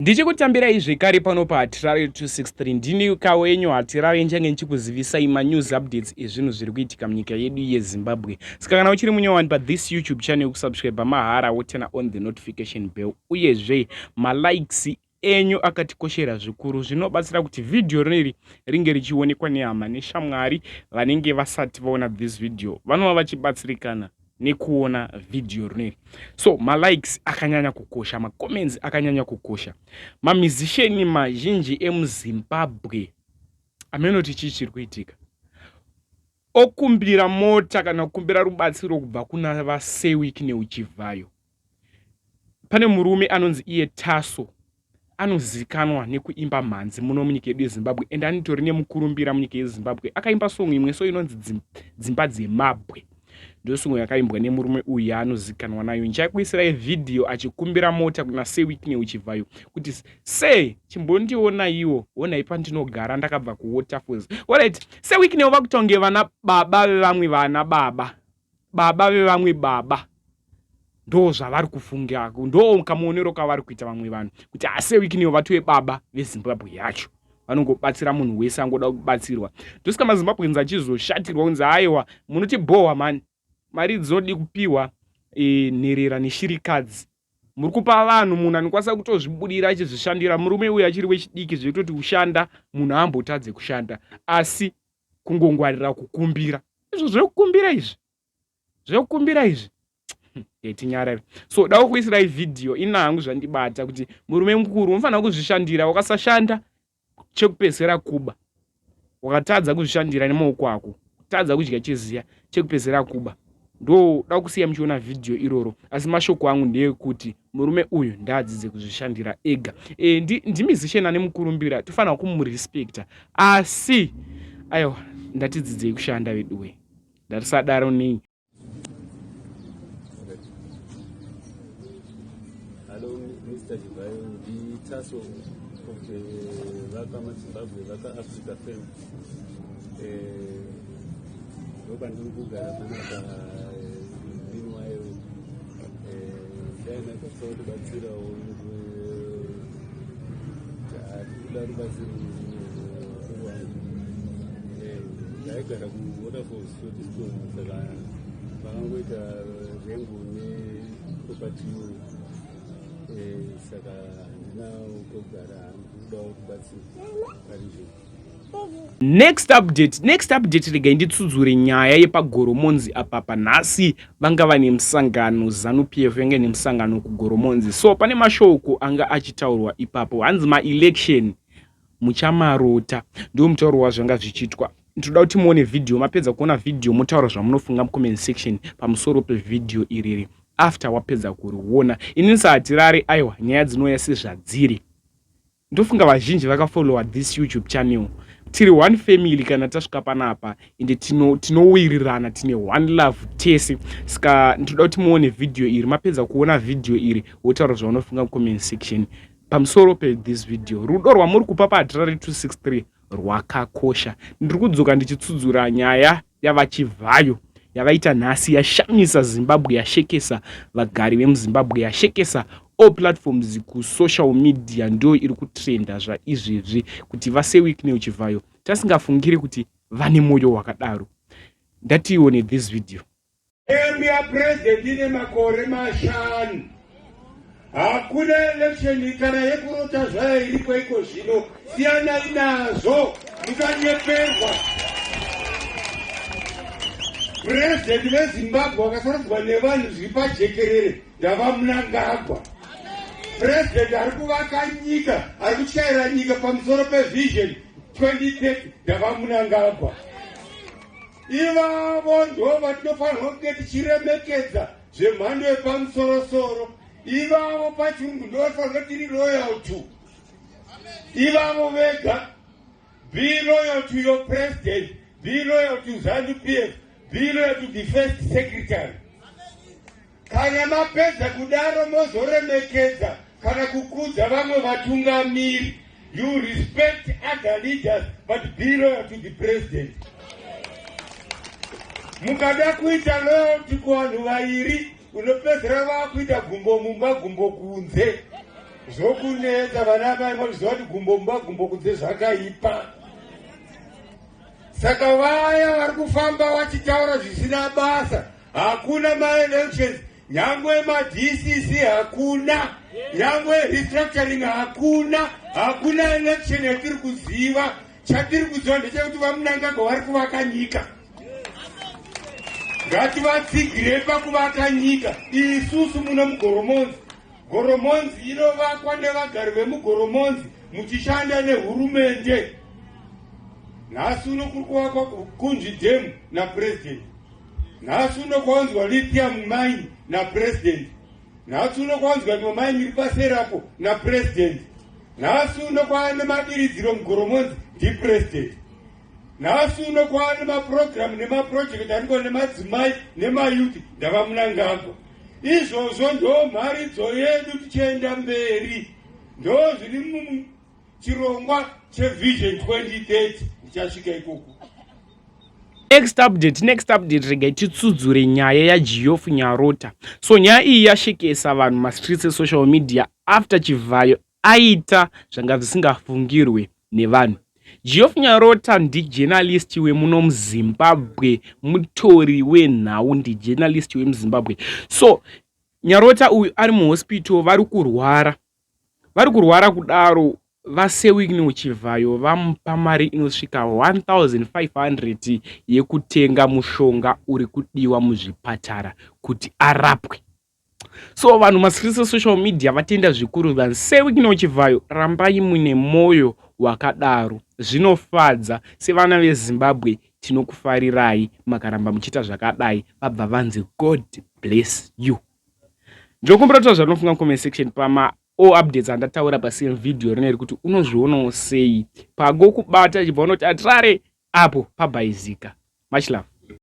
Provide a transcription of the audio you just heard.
Ndichikutambirai zvekare pano paHatirare 263. Ndini kawenyu Hatirare, nchange ndichikuzivisai manews updates ezvinhu zviri kuitika munyika yedu yeZimbabwe. Saka kana uchiri munyowani pathis YouTube channel, kusubscribe mahara, woturn on the notification bell, uyezve malikes enyu akatikoshera zvikuru, zvinobatsira kuti vhidhiyo rineri ringe richionekwa nehama neshamwari vanenge vasati vaona this video, vanova vachibatsirikana nekuona vhidhiyo rineri. So malikes akanyanya kukosha, macomments akanyanya kukosha. Mamusician mazhinji emuZimbabwe, amenoti chii chiri kuitika, okumbira mota kana kukumbira rubatsiro kubva kuna vaSir Wicknell Chivayo. Pane murume anonzi iye Taso, anozikanwa nekuimba mhanzi muno munyika yedu yeZimbabwe, and anitori nemukurumbira munyika yeZimbabwe. Akaimba song imwe so inonzi Dzimba Dzemabwe, ndo song yakaimbwa nemurume uyu yaanozikanwa nayo. Ndichakuisirai vhidhiyo achikumbira mota kuna Sir Wicknell Chivayo kuti, "Sir, chimbondionaiwo, onai pandinogara, ndakabva kuWaterfalls." Alright, Sir Wicknell vakutonge vana baba vevamwe vana baba, baba vevamwe baba, ndo zvavari kufunga, ndo kamuonero kavari kuita vamwe vanhu kuti aSir Wicknell vatove baba veZimbabwe yacho, vanongobatsira munhu wese angoda kubatsirwa. Ndosika maZimbabweans achizoshatirwa kunzi, "Aiwa, munotibhohwa mani, mari dzinodi kupiwa nherera neshirikadzi, muri kupa vanhu munhu anokwanisa kutozvibudira achizvishandira." Murume uyu achiri wechidiki, zvekutoti kushanda munhu ambotadze kushanda, asi kungongwarira kukumbira izvo, zvekukumbira izvi, zvekukumbira izvi, tinyarare. So da kukuisirai vhidhiyo ina hangu, zvandibata kuti murume mukuru unofanira kuzvishandira. Wakasashanda, chekupedzisira kuba. Wakatadza kuzvishandira nemaoko ako, kutadza kudya cheziya, chekupedzisira kuba. Ndoda kusiya muchiona vhidhiyo iroro, asi mashoko angu ndeyekuti murume uyu ndaadzidze kuzvishandira ega. Ndimusician ane mukurumbira, tofanira kumurespecta, asi aiwa, ndatidzidzei kushanda veduwe, ndatisadaro nei. Hello, Mr. Chivayo, ndiTaso of the Vaka Zimbabwe, Vaka Africa fame. Ndopandiri kugara panapa. Meanwhile, dai maikwanisa kutibatsirawo, tiri kuda rubatsiro rwangu. Ndaigara kuWaterfalls Short, saka vakangoita rengu neproperty, saka handina kwekugara, handikudawo rubatsiro parizvo. Next update, next update, regai nditsudzure nyaya yepaGoromonzi apapa. Nhasi vanga vane musangano, ZANU PF yange nemusangano kuGoromonzi. So pane mashoko anga achitaurwa ipapo, hanzi maelection muchamarota. Ndiwo mutauro wazvanga zvichiitwa. Ndoda kuti muone vhidhiyo, mapedza kuona vhidhiyo motaura zvamunofunga mucomment section pamusoro pevhidhiyo iriri after wapedza kuriona. Inini saHatirari, aiwa, nyaya dzinouya sezvadziri. Ndofunga vazhinji vakafollowa this YouTube channel, tiri one family kana tasvika panapa, ende tinowirirana, tine one love tese. Saka ndinoda kuti muone vhidhiyo iri, mapedza kuona vhidhiyo iri wotaura zvaunofunga mucomment section pamusoro pethis video. Rudo rwamuri kupa paHatirari 263 rwakakosha. Ndiri kudzoka ndichitsudzura nyaya yavaChivhayo yavaita nhasi, yashamisa Zimbabwe, yashekesa vagari vemuZimbabwe, yashekesa all platforms kusocial media, ndo iri kutrenda zvaizvezvi, kuti vaSir Wicknell Chivhayo tasingafungiri kuti vane mwoyo wakadaro. Ndatione this video. Term yapurezidendi ine makore 5. Hakuna election kana yekurota zvayo iripo iko zvino. Siyanai nazvo, musanyeperwa. Purezidendi veZimbabwe vakasarudzwa nevanhu zviri pajekerere ndava Mnangagwa. Purezidendi ari kuvaka nyika, ari kutyaira nyika pamusoro peVision 2030 ndava Mnangagwa. Ivavo ndo vatinofanirwa kunge tichiremekedza zvemhando yepamusorosoro. Ivavo pachirungu ndovafanirwa tiri loyal to ivavo vega. Be loyal to your president, be loyal to ZANU PF, be loyal to the first secretary. Kana mapedza kudaro, mozoremekedza kana kukudza vamwe vatungamiri. You respect other leaders, but be loyal to the president. Mukada kuita loyalty kuvanhu vairi, unopedzera vakuita gumbo mumba, gumbo kunze. Zvokunetsa vana amai mozviziva kuti gumbo mumba gumbo kunze zvakaipa. Saka vaya vari kufamba vachitaura zvisina basa, hakuna maelections, nyangwe maDCC hakuna, nyangwe restructuring hakuna, hakuna election yatiri kuziva. Chatiri kuziva ndechekuti VaMnangagwa vari kuvaka nyika. Ngativatsigirei pakuvaka nyika. Isusu muno muGoromonzi, Goromonzi inovakwa nevagari vemuGoromonzi muchishanda nehurumende. Nhasi uno kuri kuvakwa Kunzvi Dam naPresident. Nhasi uno kwaunzwa lithium mine naPresident. Nhasi uno kwaunzwa imwe mine iri paserapo naPresident. Nhasi uno kwaane madiridziro muGoromonzi ndiPresident. Nhasi uno kwaane mapurogiramu nemapurojekiti anenge nemadzimai nemayuti ndavaMnangagwa. Izvozvo ndo mharidzo yedu tichienda mberi, ndo zviri muchirongwa cheVision 2030. Ndichasvika ikoko. Next update, next update, regai titsudzure nyaya yaGeoff Nyarota. So nyaya iyi yashekesa vanhu mastreets esocial media after Chivhayo aita zvanga zvisingafungirwe nevanhu. Geoff Nyarota ndijournalist wemuno muZimbabwe, mutori wenhau, ndijournalist wemuZimbabwe. So Nyarota uyu ari muhospital, vari kurwara, vari kurwara kudaro vaSewikno Chivhayo vamupa mari inosvika 1500 yekutenga mushonga uri kudiwa muzvipatara kuti arapwe. So vanhu masirisa social media vatenda zvikuru vanhu Sewikno Chivhayo, rambai muine mwoyo wakadaro, zvinofadza sevana veZimbabwe, tinokufarirai makaramba muchiita zvakadai. Vabva vanzi God bless you. Ndinokumbira kutaura zvanofunga comment section pama all updates andataura pasame video rineri kuti unozvionawo sei pagokubata chibva unoti atirare apo pabhaizika. Much love.